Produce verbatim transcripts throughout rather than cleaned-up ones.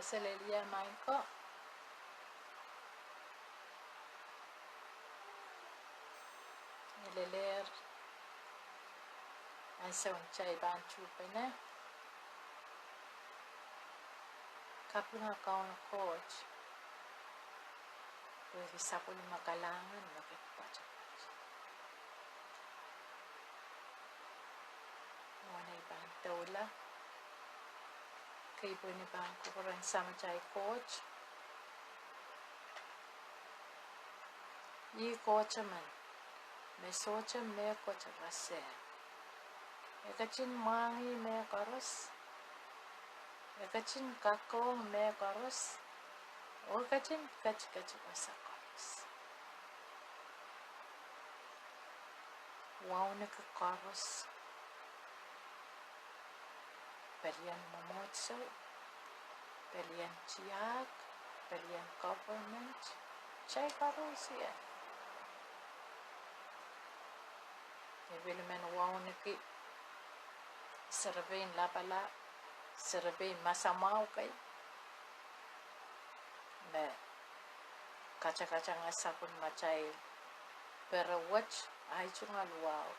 Selehlie maing ko. Ni lelehr ansou en kitail pahn tuhpene, kapinga Kauno Koht pwehki sapwellime kalahngan me kitail pahn tuhpene. Mwohn ei pahn doula, kitail pahn kupwuren Samatail Koht. Ih Koht emen me sohte mehkot rasehng. E ketin mwahngih mehkoaros, e ketin kakohng mehkoaros, oh e ketin ketiket wasa koaros. Wauneki koaros, pelien mwomwohdiso, pelien tiahk, pelien government, kitail koaros ie. E pil men wauneki serepein lapalap, serepein masamwahu kei me katakatanga sapwellimatail pere wet, ahi tungoal wahu.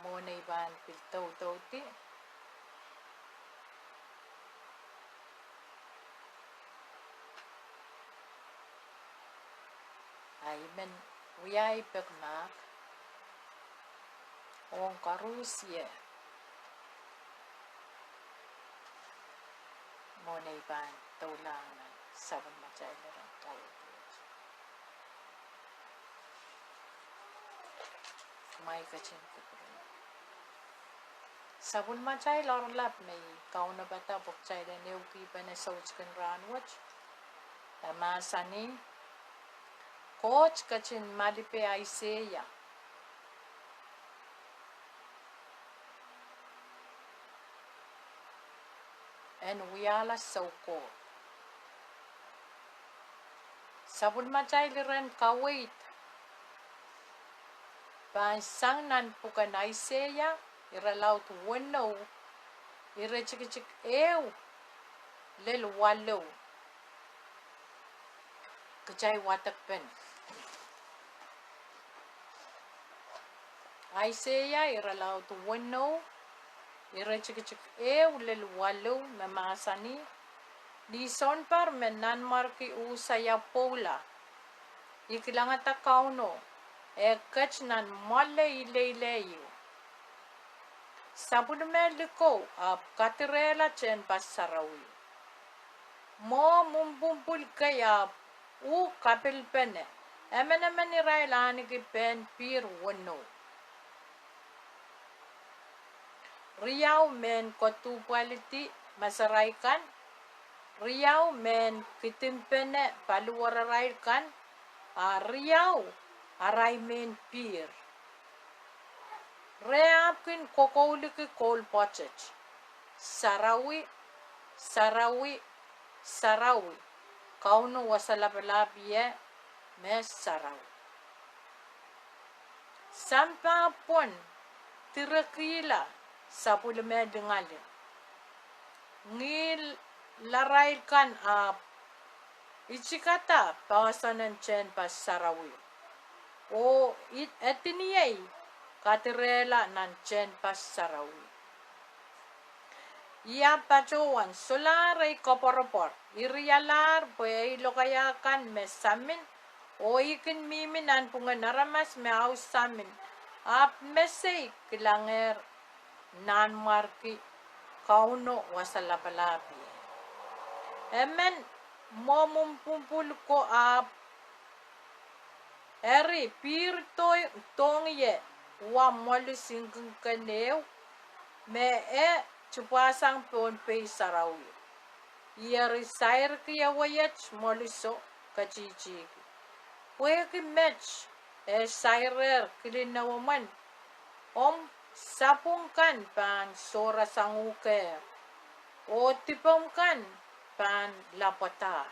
Mwohn ei pahn pil doudouti, a I men wia ei pekimahk ong koaros ie. Mwohn ei pahn doulahng nan sapwellimatail iren kaweid wet, kumwail ketin kupwure. Sapwellimatail oaralap me I kaunopada pwe kitail en ehukipene soutik en rahn wet, e mahsanih: Koht ketin malipe Aiseia en wiahla soukohp. Sapwellimatail iren kaweid pahn sang nan pwuken Aiseia, irelaud weneu, iretikitik ehu lel walu. Kitail wadekpene Aiseia irelaud weneu, iretikitik ehu lel walu, me mahsanih: Ni sounpar me Nanmwarki Usaia pwoula, I kilangada Kauno, e ket nan mwoale ileile ieu. Sapwellime likou ahpw kadirehla tehnpas sarawi. Mwo mwumpwumpwul kei ahpw uh kapilpene, emenemen irail ahneki pehn pihr weneu. Riau mehn koduhpwaldi mesarail kan, riau mehn kidimpene paliwararail kan, a riau arail mehn pihr. Re ahpw kin kokoulki koul pwoatet: Sarawi, sarawi, sarawi, Kauno Wasa Lapalap ie me sarawi. Sampah pwon direkihla sapwellime lingaling. Ngihlarail kan ahpw itikada poahsoan en tehnpas sarawi, oh ediniei kadirehla nan tehnpas sarawi. I ahpw patohwan solahr ei koapworopwor, I rialahr pwe ei lokaia kan me samin, oh I kin mihmi nanpwungen aramas me au samin, ahpw mesei kilangehr Nanmwarki Kauno Wasa Lapalap ie. Emen, mwo mwumpwumpwul ko ahpw eri pihrdohng ie wa mwoalu sinkingken ehu, me e tipwasang pohn pei sarawi. I eri sairki ewe iet mwoaluso, ketihtihki: Pwehki met e sairehr kilin ewomwen, omw sapwung kan pahn sohrasang uhkehr, oh dipomw kan pahn lapwadahr.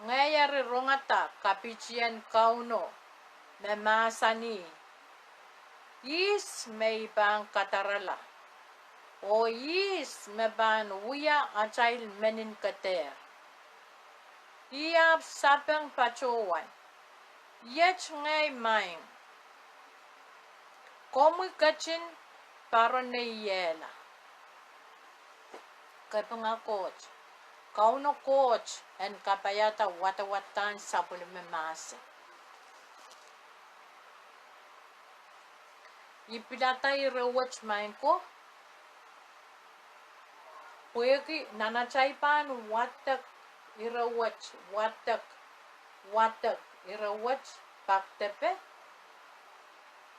Ngehi eri rongada kapitien Kauno, me mahsanih: Ihs me I pahn kadarala, oh ihs me pahn wia atail menin kadair? I ahpw sapeng patohwan, Iet ngehi maing, komwi ketin paroneiehla. Kapinga Koht, Kauno Koht en kapaiada wadawadahn sapwellime mahsen. I pilada ire wet, maing ko, pwehki nan atail pahn wadek ire wet, wadek, wadek ire wet pak depe,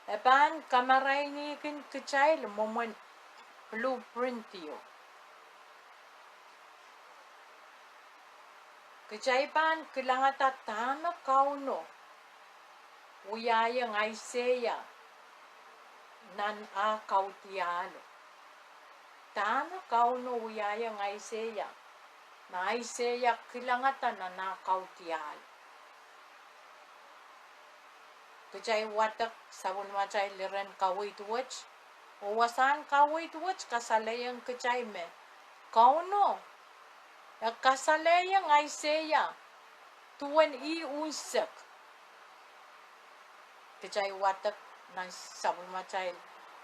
e pahn kamarainihkin kitail mwomwen blueprint ieu. Kitail pahn kilangada dahme Kauno wiahiong Aiseia nan ah kaudiahlo. Dahme Kauno wiahiong Aiseia, me Aiseia kilangada nan ah kaudiahlo. Kitail wadek sapwellimatail iren kaweid wet, oh wasahn kaweid wet kasalehiong kitail me Kauno e kasalehiong Aiseia duwen ih unsek. Kitail wadek nan sapwellimatail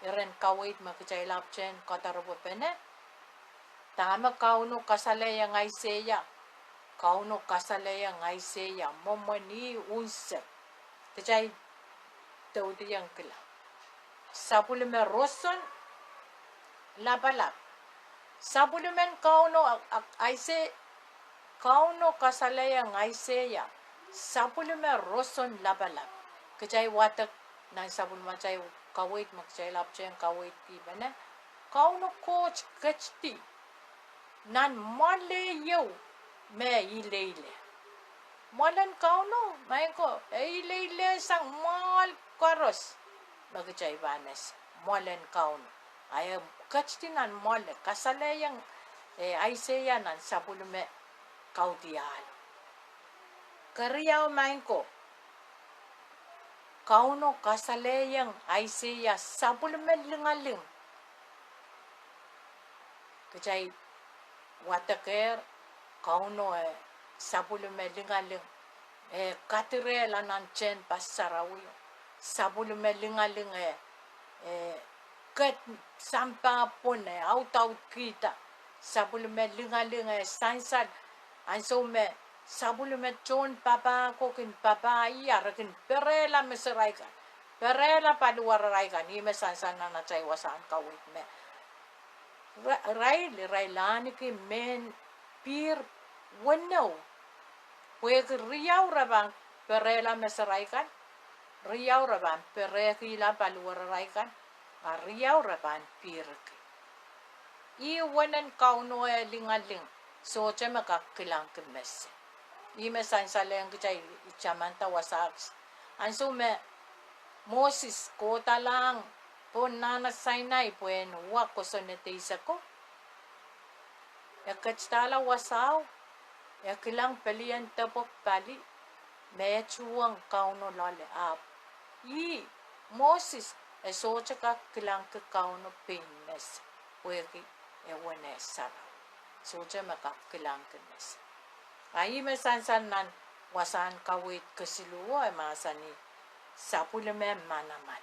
iren kaweid me kitail ahpwtehn kadaropwe pene, dahme Kauno kasalehiong Aiseia. Kauno kasalehiong Aiseia mwomwen ih unsek. Kitail doudiong kilang. Sapwellime roson lapalap. Sapwellimen Kauno, a, a, Aise, Kauno kasalehiong Aiseia sapwellime roson lapalap. Kitail wadek nan sapwellimatail kaweid me kitail ahpwtehn kaweidki pene, Kauno Koht ketidi nan mwoale ieu me ileile. Mwoalen Kauno, maing ko, e ileilehsang mwoahl koaros me kitail pahn ese. Mwoalen Kauno, a e ketidi nan mwoale, kasalehiong, eh, Aiseia nan sapwellime kaudiahlo. Keriau, maing ko, Kauno kasalehiong Aiseia sapwellime lingaling. Kitail wadekehr Kauno, eh, sapwellime lingaling, eh, kadirehla nan tehnpas sarawi. Sapwellime lingaling, eh, eh, ket sampah pwon, eh, audaudkihda. Sapwellime lingaling, eh, sansal. Ansou me sapwellime tohn papah ko kin papah ih, a re kin perehla meserail kan, perehla paliwararail kan. Ih me sansal nan atail wasahn kaweid me irail, irail ahneki mehn pihr weneu. Pwehki riau re pahn perehla meserail kan, riau re pahn perehkihla paliwararail kan, a riau re pahn pihrki. Ih wenen Kauno eh lingaling, sohte me kak kilangki mese. Ih me sansalehng kitail I tamanda wasa kis. Ansou me Moses kohdalahng pohn Nahna Sainai pwehn wa kosonned eiseko, e ketidahla wasao, e kilang pelien depwek pali me e tuhwong Kauno loale, ahpw ih, Moses, e sohte kak kilangki Kauno pein mese, pwehki e wene sarawi, sohte me kak kilangki mese. A ih me sansal nan wasahn kaweid kesiluhwo, e mahsanih sapwellime manaman.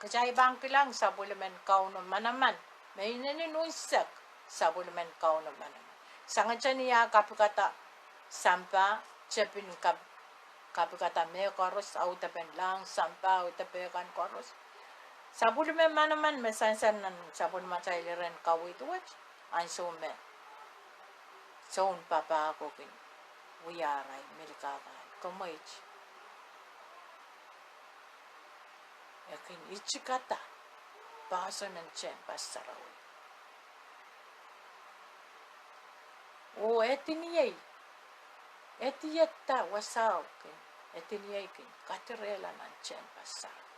Kitail pahn kilang sapwellimen Kauno manaman, me inenen unsek, sapwellimen Kauno manaman. Sangete ni ah kapikada sampah, tepin kap-, kapikada mehkoaros, audepen lahng sampah, audepe kan koaros. Sapwellime manaman me sansal nan sapwellimatail iren kaweid wet, ansou me soun papah ko kin wia arail melkahkan, kemweit, e kin itikada poahsoan en tehnpas sarawi. Oh ediniei, edieda wasao kin, ediniei kin kadirehla nan tehnpas sarawi.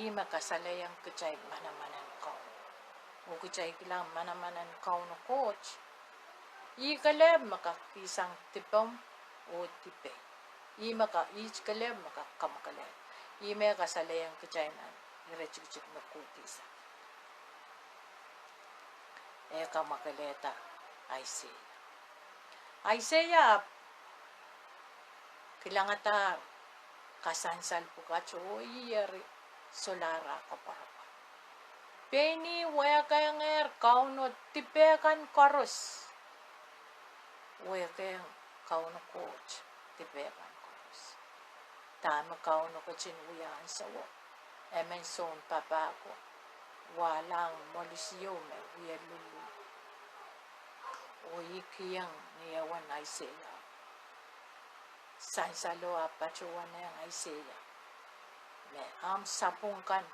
Ih me kasalehiong kitail manaman en Kauno. Oh kitail kilang manaman en Kauno Koht, ih kelehpw me kak kihsang dipomw oh dipei. Ih me ka, ih kelehpw me ka kamwakelehda. Ih me kasalehiong kitail nan iretikitik me kohdi sang. E kamwakelehda Aiseia. Aiseia ahpw kilangadahr kasansal pwukat oh ih eri solahr ah koapworopwor. Pein ih wehkengehr Kauno dipehkan koaros. Wehkehng Kauno Koht dipehkan koaros. Dahme Kauno ketin wia ahnsowo? Emen sounpapah ko wahlahng mwoalusiou me wie lullul. Oh ih kihong ni ewen Aiseia. Sansalo ahpw patohwanehng Aiseia me ahmw sapwung kan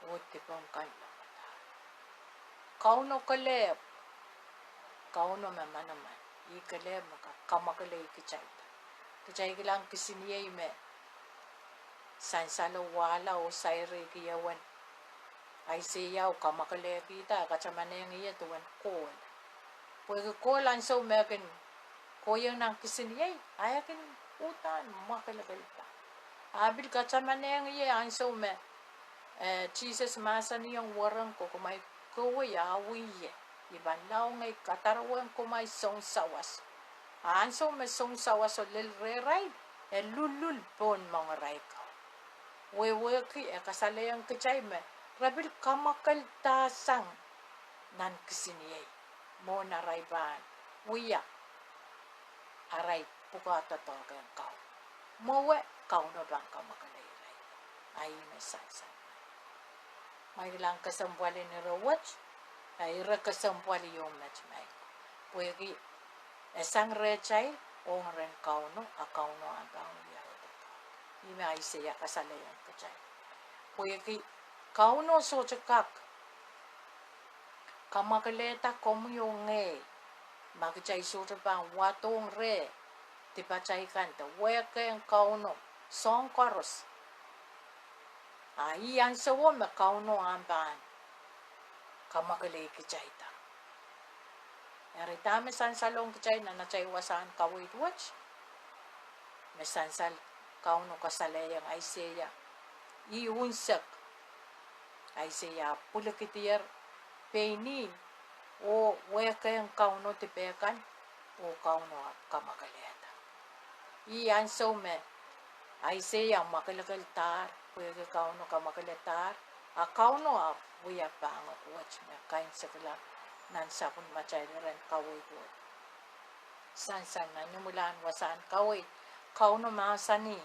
oh dipomw kan lamatar. Kauno kelehpw, Kauno me manaman, ih kelehpw me ka kamwakelei kitailda. Kitail kilang kisiniei me sansalo wahla oh sair ki ewen Aiseia oh kamwakelehkihda, e katamanehng ie duwen kohl. Pwehki kohl ansou me e kin kohieng nan kisiniei, a e kin uhdahn mwakelekelda. A pil katamanehng ie ansou me, eh, Sises mahsanihong wereng ko, kumwail kohwei a wie, I pahn lao ngehi kadarohng kumwail sounsawas. A ansou me sounsawaso lel rehrail, e lullul pohn mongarail ko. Wehwehki e kasalehiong kitail me re pil kamwakeldahsang nan kisiniei mwohn arail pahn wia arail pwukoa doadoahk en Kauno. Mwowe Kauno pahn kamwakelei irail. A ih me sansal. Kumwail kilang kesempwal en ire wet, a ire kesempwal ieu met, maing ko. Pwehki e sang rehtail ong rehn Kauno, a Kauno ahpw pahn wia doadoahk. Ih me Aiseia kasalehiong kitail. Pwehki Kauno sohte kak kamwakelehda komwi oh ngehi ma kitail sohte pahn wadohng reh dipatail kan de wehkehng Kauno soahng koaros. A ih ansowo me Kauno ahpw pahn kamwakelei kitailda. Eri dahme sansalohng kitail nan atail wasahn kaweid wet? Me sansal Kauno kasalehiong Aiseia, ih unsek. Aiseia pwilikihdier pein ih oh wehkehng Kauno dipehkan, oh Kauno ahpw kamwakelehda. Ih ansou me Aiseia mwakelekeldahr, pwehki Kauno kamwakelehdahr, a Kauno ahpw wia pahn wet me kaimwisekla nan sapwellimatail iren kaweid wet. Sansal nan imwilahn wasahn kaweid, Kauno mahsanih,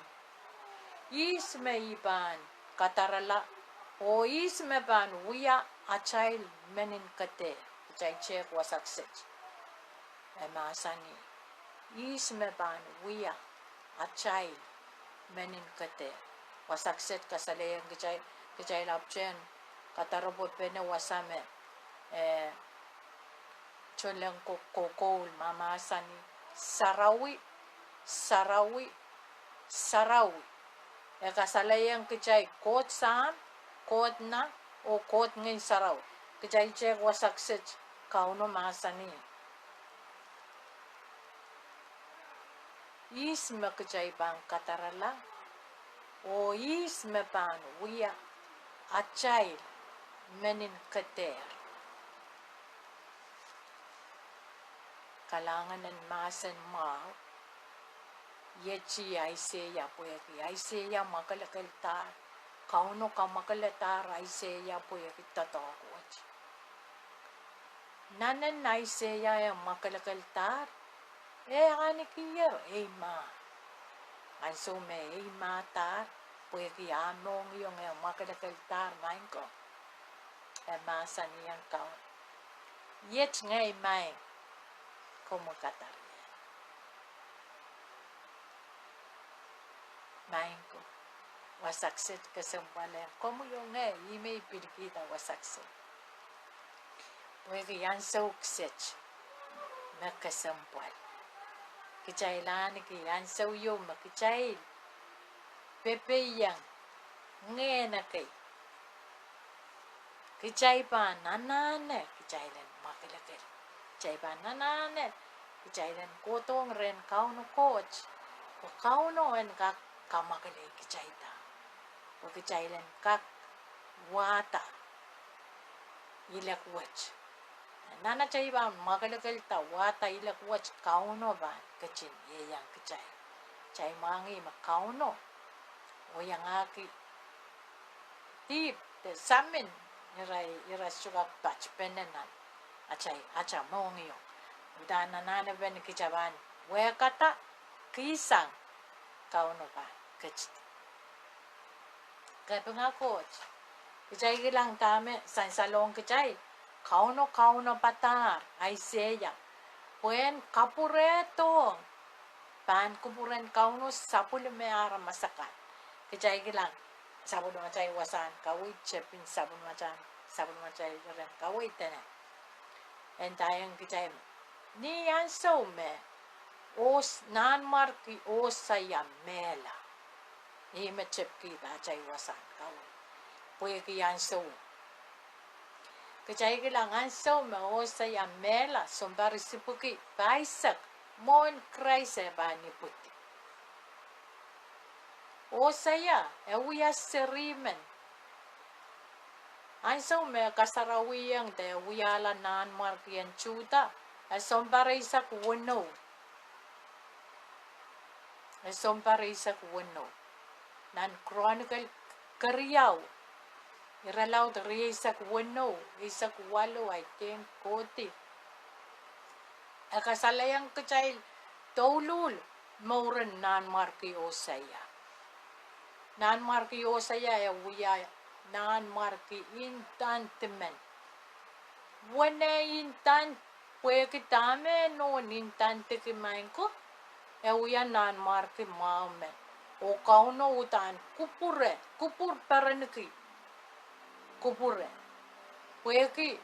ihs me I pahn kadarala, oh ihs me pahn wia atail menin kede? Kitail tehk wasa kiset. E mahsanih, ihs me pahn wia atail menin kede? Wasa kiset kasalehiong kitail, kitail ahpwtehn kadaropwe pene wasa me, eh, tohnleng ko, ko, koul ma mahsanih, Sarawi, Sarawi, Sarawi. E kasalehiong kitail Koht Sahm, Koht Nah, oh Koht Ngehn Sarawi. Kitail tehk wasa kiset, Kauno mahsanih, ihs me kitail pahn kadarala, oh ihs me pahn wia atail menin keder? Kalahngan en mahsen mwahu iet Aiseia pwehki Aiseia mwakelekeldahr. Kauno kamwakelehdahr Aiseia pwehki doadoahk wet. Nan en Aiseia e mwakelekeldahr, e ahnikihier eimah. Ansou me eimahdahr, pwehki a mohngiong e mwakelekeldahr, maing ko, e mahsanihong Kauno, iet ngehi, maing, komwi kadar ie. Maing ko, wasa kiset kesempwal en komwi oh ngehi, ih me I pilikihda wasa kiset. Pwehki ansou kiset me kesempwal. Kitail ahniki ansou ieu me kitail pepehiong ngehn ekei. Kitail pahn anahne kitail en mwakelekel. Kitail pahn anahne Kitail en kohdohng rehn Kauno Koht, pwe Kauno en kak kamwakelei kitailda, pwe kitail en kak wahda ilek wet. Nan atail pahn mwakelekelda wahda ilek wet, Kauno pahn ketin ieiang kitail. Kitail mwahngih me Kauno oh iangahki dihp de samin, ira, ira sohte kak patpene nan atail, atail mohngiong. Udahn anahnepen kitail pahn wehkada kihsang, Kauno pahn ketidi. Kapinga Koht, kitail kilang dahme sansalong kitail, Kauno kaunopadahr Aiseia pwehn kapwurehdohng pahn kupwuren Kauno sapwellime aramas akan. Kitail kilang sapwellimatail wasahn kaweid, tepin sapwellimatail, sapwellimatail rehn kaweid dene e ndaiong kitail ni ansou me Os-, Nanmwarki Osaia mehla. Ih me tepkihda atail wasahn kaweid. Pwehki ansou, kitail kilang ansou me Osaia mehla, sounpar isipwiki pahisek, mwohn Krais eh pahn ipwidi. Osaia e wia seri men. Ansou me kasarawihong de wiahla nanmwarki en Suhda, e sounpar eisek weneu. E sounpar eisek weneu. Nan Chronicle keriau, irelaud rieisek weneu, eisek waluh, I think, kohdi. E kasalehiong kitail douluhl mouren Nanmwarki Osaia. Nanmwarki Osaia e wia nanmwarki intan dimen. Wene intan, pwehki dahme nohn intan diki, maing ko, e wia nanmwarki mwahu men. Oh Kauno uhdahn kupwure, kupwur perenki, kupwure. Pwehki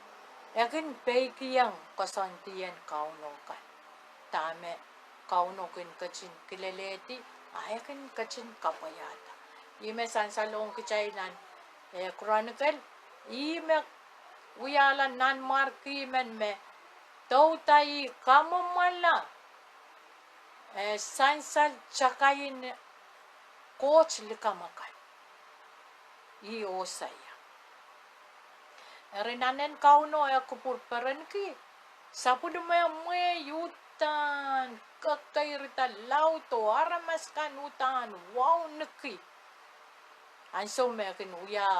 e kin peikiong koasoandi en Kauno kan, dahme Kauno kin ketin kilelehdi, a e kin ketin kapwaiada. Ih me sansalohng kitail nan, eh, Chronicle, ih me wiahla nanmwarki men me douda ih kamwomwala, eh, sansal takain Koht likamw akan. Ih Osaia. Eri nan en Kauno e kupwur perenki, sapwellime mwehi uhdahn kekeirda laud oh aramas kan uhdahn wauneki. Ansou me e kin wia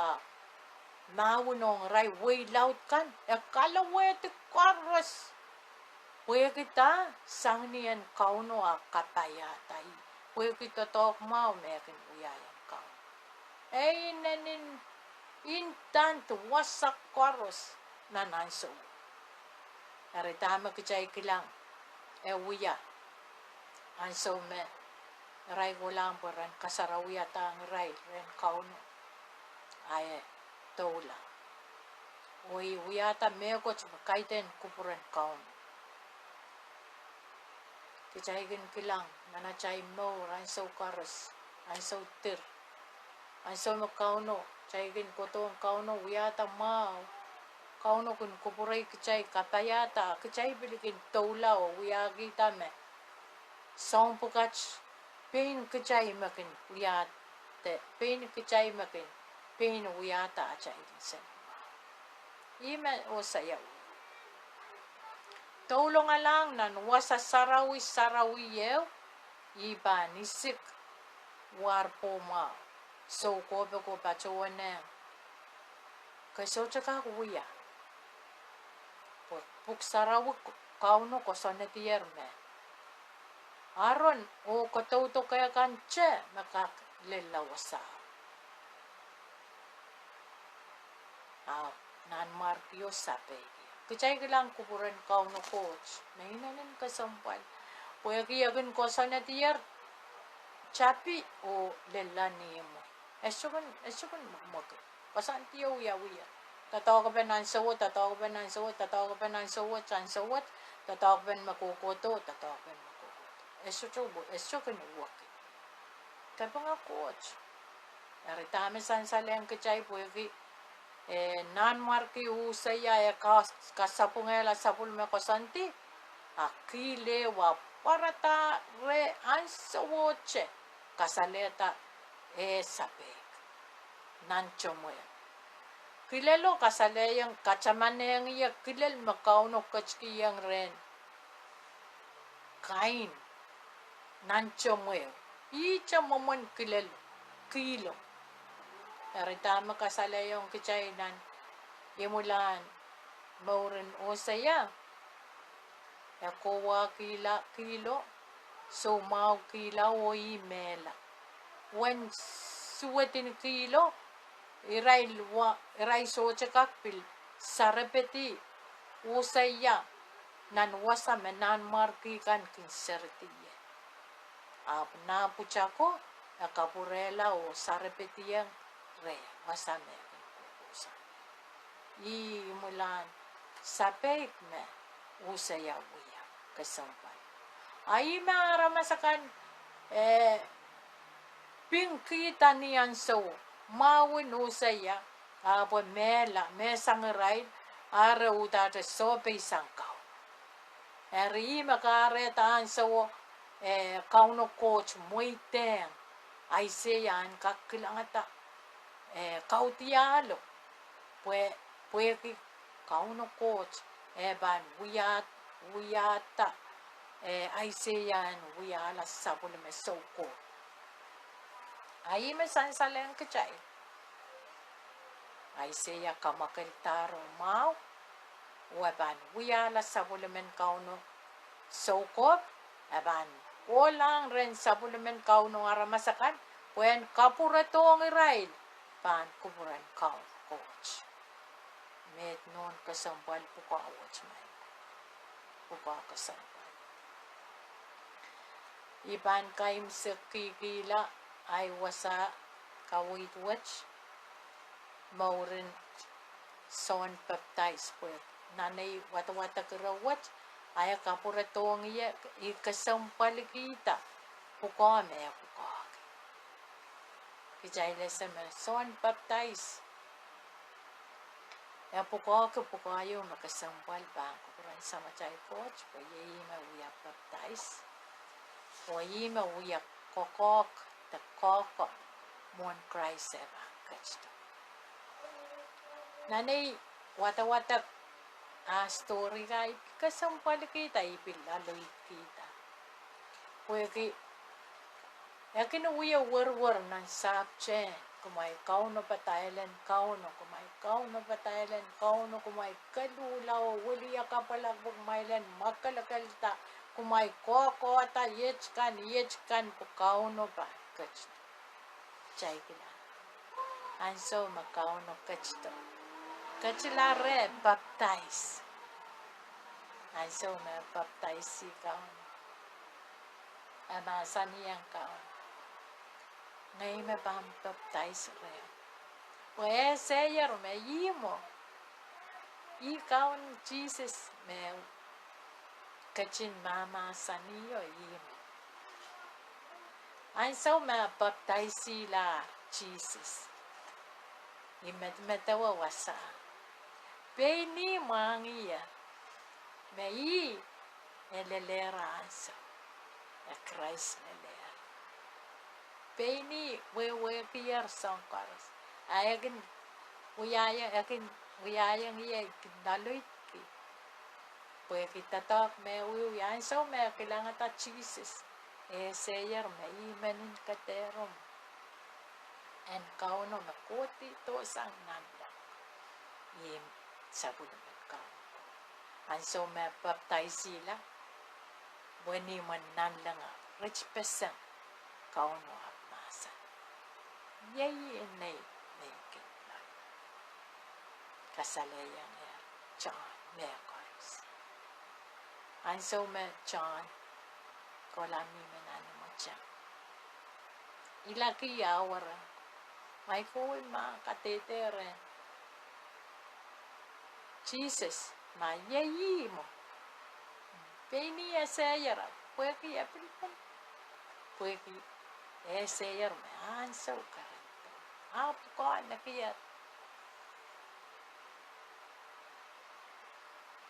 mahwin ong irail wehi laud kan, e kalowehdi koaros. Pwehki dah? Sang ni en Kauno ah kapaiada ih. Pwehki doadoahk mwahu me e kin wiahiong Kauno. E inenen intan wasa koaros nan ansou. Eri dahme kitail kilang e wia ansou me irail kohlahng pwe ren kasarawihadahng irail rehn Kauno, a e doula. Oh e wiahda mehkot me kaidehn kupwuren Kauno. Kitail kin kilang nan atail mour ansou koaros, ansou dir, ansou me Kauno, kitail kin kohdohng Kauno wiahda mwahu, Kauno kin kupwurei kitail kapaiada, kitail pil kin doula oh wiahkihda me soahng pwukat pein kitail me kin wiahda, pein kitail me kin pein wiahda atail nsen mwahu. Ih me Osaia doulongalahng nan wasa sarawi sarawi ehu, ih pahn isik warpwo mwahu, soukohp ko patohwanehng, ke sohte kak wia. Pwe pwuhk sarawi, Kauno koasoanedier me Aaron oh kadaudoke kan te me kak lella wasao. Ahpw nanmwarkio sapeik. Kitail kilang kupwuren Kauno Koht me inenen kesempwal. Pwehki e kin koasoanedier tapi oh lella ni imwi. E sohte kin, e sohte kin mwekmwekid. Koasoandi e wiawia. Doadoahkepen ansou wet, doadoahkepen ansou wet, doadoahkepen ansou wet, ansou wet, doadoahkepen me kohkohdo, doadoahkepen me kohkohdo. E sohte, e sohte kin wekid. Kapinga Koht. Eri dahme sansalehng kitail pwehki, eh, nanmwarki Osaia e ka, kasapwungehla sapwellime koasoandi, A kihl ehu ahpw pwarada reh ansowohte kasalehda eh sapeik nan tomweo. Kilelo kasalehiong, katamanehng ie kilel me Kauno ketikihong rehn Kain nan tomweo. Ihte mwomwen kilelo, kihlo. Eri dahme kasalehiong kitail nan imwilahn mouren Hosea? E kohwahkihla kihlo, soumwahu kihla oh ih mehla. Uwen suwedin kihlo, irail wa, irail sohte kak pil sarepedi Hosea nan wasa me nanmwarki kan kin seredi ie. Ahpw nah pwutako e kapwurehla oh sarepediong reh wasa me kin kohkohsang. Ih imwilahn sapeik me Hosea wia kesempwal. A ih me aramas akan, eh, pingkihda ni ansou, mwahun Hosea, ahpw mehla, mehsang irail, a re uhdahte sohpeisang Kauno. Eri ih me kahrehda ansouo, eh, Kauno Koht mweidehng Aiseia en kak kilangada, eh, kaudialo, pwe, pwehki Kauno Koht e pahn wia, wiahda, eh, Aiseia en wiahla sapwellime soukohp. A ih me sansalehng kitail. Aiseia kamwakeldahr oh mwahu, oh e pahn wiahla sapwellimen Kauno soukohp, e pahn kohlahng rehn sapwellimen Kauno aramas akan, pwehn kapwuredohng irail pahn kupwuren Kauno Koht. Met nohn kesempwal pwukoa wet, pwukoa kesempwal. I pahn kaimwisekihkihla ahi wasa kaweid wet, mouren Sohn Papdais, pwe nan ei wadawadek ire wet, a e kapwuredohng ie, I kesempwalikihda pwukoa me e pwukoahki. Kitail ese me Sohn Papdais e pwukoahki pwukoa ieu me kesempwal pahn kupwuren Samatail Koht, pwe iei ih me wia papdais, oh ih me wia kokohk de kohkohp mwohn Krais eh pahn ketido. Nan ei wadawadek ah story ka, I kesempwalikihda, I pil loaloidkihda. Pwehki e kin wia werwer nan sahpwtehn, kumwail kaunopada elen Kauno, kumwail kaunopada elen Kauno, kumwail koluhla oh wiliakapwala pwe kumwail en mwakelekelda, kumwail kohkohda iet kan, iet kan pwe Kauno pahn ketido. Kitail kilang ansou me Kauno ketido, ketila reh papdais. Ansou me papdaisi Kauno, e mahsanihong Kauno, ngehi me pahn papdais reh, pwe e sehier me ih mwo, ih Kaun Sises me ketin mahmahsanih ih mwo. Ansou me papdaisihlahr Sises, I medemedewe wasa. Pein ih mwahngih me ih e lelehr ansou e Krais lelehr. Pein ih wehwehkier soahng koaros, a e kin wiahiong, e kin wiahiong ie, I kin loaloidki. Pwehki doadoahk me wiawi, ansou me e kilangada Sises, e sehier me ih men en kadarohng en Kauno me kohdi dohsang nanleng, ih sapwellimen Kauno. Ansou me papdaisihla, wenihmw en nanleng ritpeseng, Kauno ahpw mahsanih, Iei inei me I kin loalei. Kasalehiong ie Sohn mehkoaros. Ansou me Sohn kohla mihmi nan imweteng, ilaki ah werek, mwaikowi me kadehde rehn Sises ma iei ih mwo. Pein ih e sehier, pwehki e pil pil, pwehki e sehier me ansou keren, ahpw pwukoa nekier,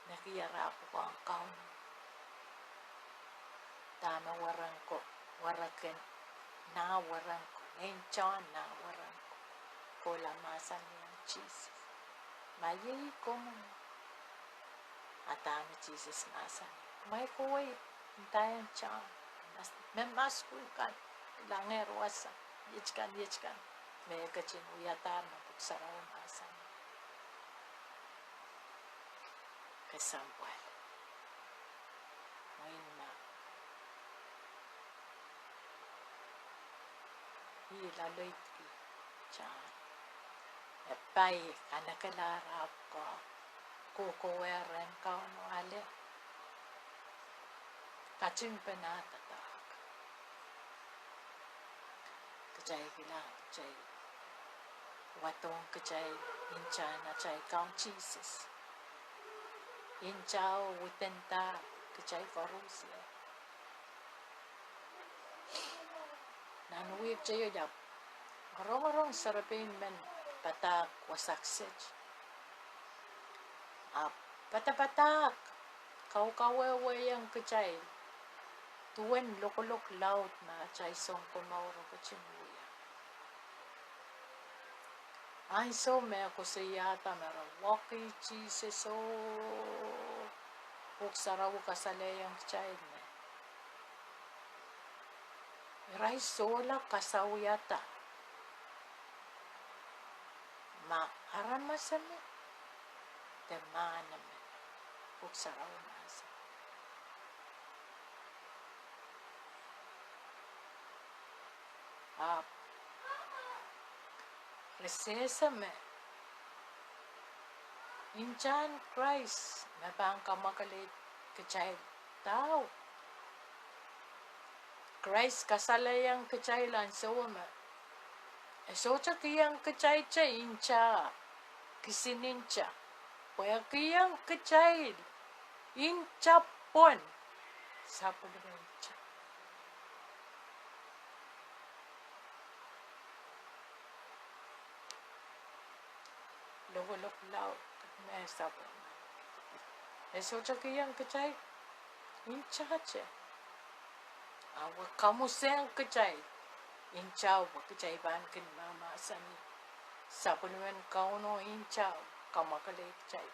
nekier ah pwukoahn Kauno. Dahme weren ko, werek en nah weren ko, nein tohn nah weren ko. Kohla mahsanihong Sises, ma iei komwi. A dahme Sises mahsanih? Mwein kohwei ndaiong tohn me maskul kan, kilangehr wasa, iet kan, iet kan, me e ketin wiadahr me Pwuhk Sarawi mahsanih. Kesempwal. Mwein ma ih loaloidki tohn, e pai kanekelahr ahpw kohkohwei rehn Kauno ale katingpen ah doadoahk. Kitail kilang, kitail wadohng kitail ntahn atail Kaun Sises. Ntao widenda kitail koaros ie. Nan wihk teio I ahpw rongorong serepein men padahk wasa kiset. Ahpw padapadahk kaukawehwehiong kitail duwen lokolok laud me atail Sounkomouro ketin wia. Ansou me koasoiahda me re wekila Sises oh Pwuhk Sarawi kasalehiong kitail me irail solahr kasawiada ma aramas emen de mahn emen. Pwuhk Sarawi mahsanih. Ahpw re sehse me ntahn Krais me pahn kamwakelei kitail dau. Krais kasalehiong kitail ansouo me e sohte kihong kitail te ntah, kisin ntah, pwe e kihong kitail ntah pwon, sapwellime ntah. Lokolok laud me sapwellime. E sohte kihong kitail ntahte. Ahpw e kamwusehng kitail ntao pwe kitail pahn kin mahmahsanih sapwellimen Kauno ntao kamwakelei kitail.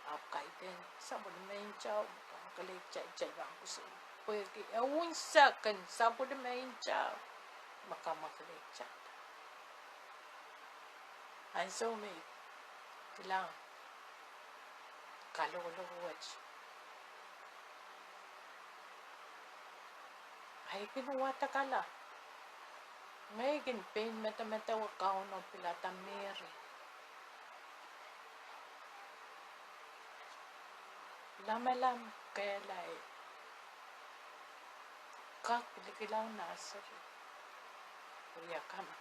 Ahpw kaidehn sapwellime ntao me kamwakelei kitail, kitail pahn kusoi. Pwehki e unsek en sapwellime ntao me kamwakelei kitail. Ansou me I kilang kalokolok wet, ahi kin wadekala. Ngehi kin pein medemedewe Kauno pilada Meri. Lamalam kehlail. Kak likilang Nasaret. Wia kama.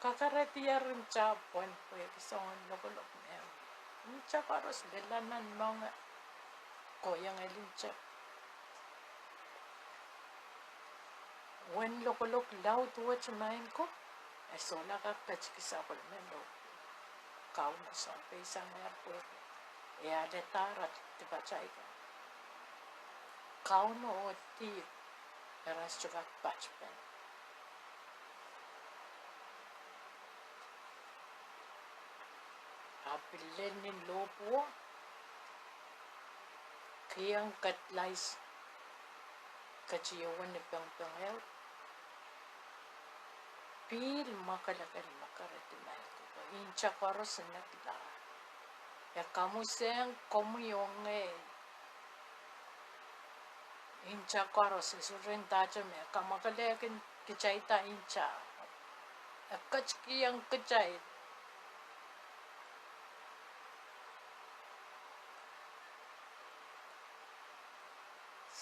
Kakerehdi ntah pwon pwehki soangen lokolok me. Ntah koaros lella nan moange. Kohieng el ntah. Uwen lokolok laud wet, maing ko, e solahr kak ketiki sapwellime lohpwuo. Kauno soang peisangehr pwehki e alehda ira dipatail kan. Kauno oh dihp, ira sohte kak patpene. Ahpw pil lel nin lohpwuo, kihong kedlais ketieu ni pengpeng ehu, pihl mwakelekel me kerehdi maing ko, ntah koaros nekilahr. E kamwusehng komwi oh ngehi. Ntah koaros, e sohte ndahte me kamwakelehki kitailda ntah. E ketikihong kitail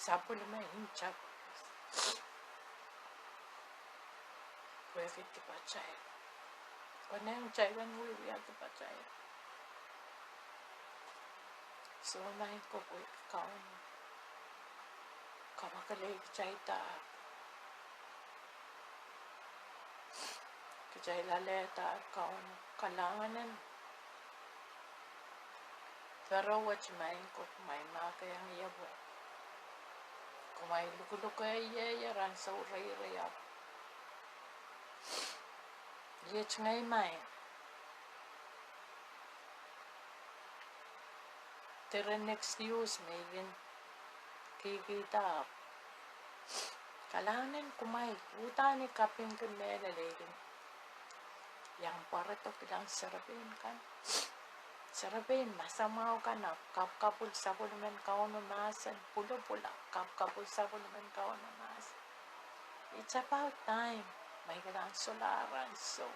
sapwellime ntah pwehki dipatail. Konehng kitail en wiewia dipatail. Soh, maing ko, pwehki Kauno kamwakelei kitailda. Kitail alehda Kauno kalahngan en pere wet, maing ko, kumwail mahkehng ie pwe Kumwail lukuluk, e, e, e, ansou reirei ahpw iet ngehi maing. Diren excuse me I kin kihkihda. Kalahngan en kumwail, uhdahn I kapingki mehlel, I kin iang pwarodo kilang serepein kan. Serepein masamwahu kan ahpw kapwkapwil sapwellimen Kauno mahsen, pwulopwul ahpw kapwkapwil sapwellimen Kauno mahsen. It's about time me kitail en solahr ansou.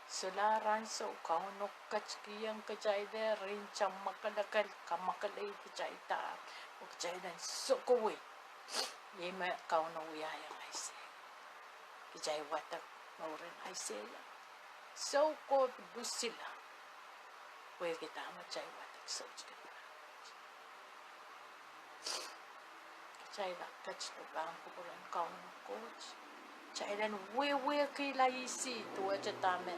Solahr ansou, Kauno ketikihong kitail ehr, ih te mwakelekel, kamwakelei kitail da, oh kitail en sokowei. Ih me Kauno wiahiong Aiseia. Kitail wadek mouren Aiseia. Soukohp lusila. Pwehki dahme kitail wadek soutik? Kitail en ketido pahn kupwuren Kauno Koht. Kitail en wehwehkihla isi duwehte dahme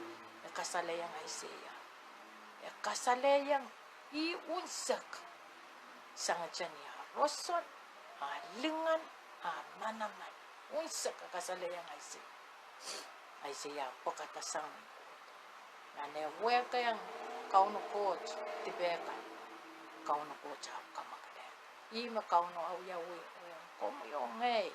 e kasalehiong Aiseia. E kasalehiong ih unsek. Sangete ni ah roson, ah lingan, ah manaman. Unsek e kasalehiong Aiseia. Aiseia pwekada sang nan eh wehkehng Kauno Koht dipe kan. Kauno Koht ahpw kamwakelehng. Ih me Kauno awiawih rehn komwi oh ngehi.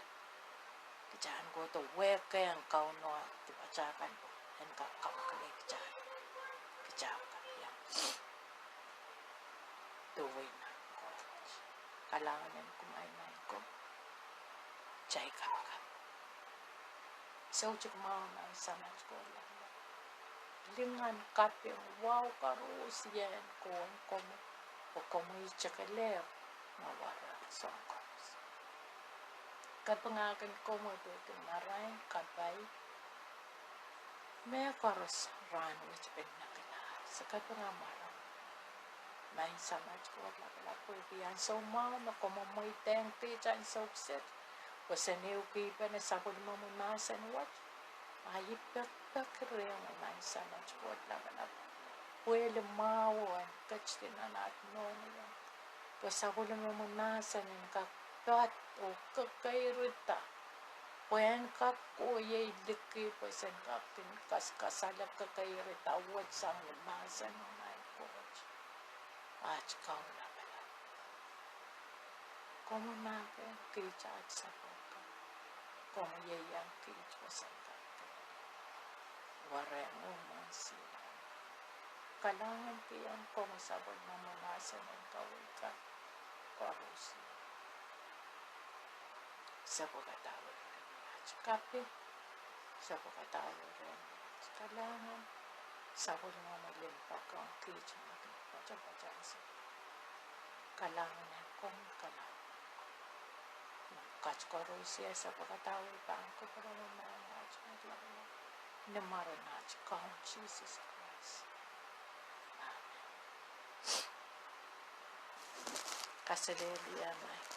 Kitail en kohdo wehkehng Kauno dipatail kan en kak kamwakelei kitail. Kitail kak iang duwen nan Koht. Kalahngan en kumwail maing ko. Kitail kapakap. Soutik mwahu maing Samat Koht Lapalap. Lingan, kaping, wahu koaros ien kohwong komwi, pwe komwi tekelehr me warehng soang koaros. Kapinga kin komwi pwehki marain, kapai, mehkoaros rahnwet pil nekilahr. Se kapinga marain. Maing Samat Koht Lapalap, pwehki ansou mwahu me komw mweidohng kiht ansou kiset, pwe sen ehukipene sapwellimomwi mahsen wet, a I pekipeki rehmwi maing Samat Koht Lapalap, pwehli mwahu en ketidi nan at nohno, pwe sapwellimomwi mahsen en kak pad oh kekeirda, pwe en kak kohieng liki, pwe sen kak kin kas, kasale kekeirda wet sang ni mahsen o maing Koht. At Kaun Lapalap, komwi mahkohng kiht at sapwung kan. Komwi ieiang kiht pwe sen kak warehng mwohn sihla. Kalahngan kihong komwi sapwellimomwi mahsen en kaweid kan koaros. Sapwekadahr rehn at kaping. Sapwekadahr rehn at kalahngan. Sapwellimomwi limpoak ong kiht me kin poatopoat ansou. Kalahngan en komwi, kalahngan. Kat koaros, sapwekadahr pahn kupwuromwi maing at Lapalap. Ni mwaren at Kaun Sises Krais. Amen. Kaselehlie maing.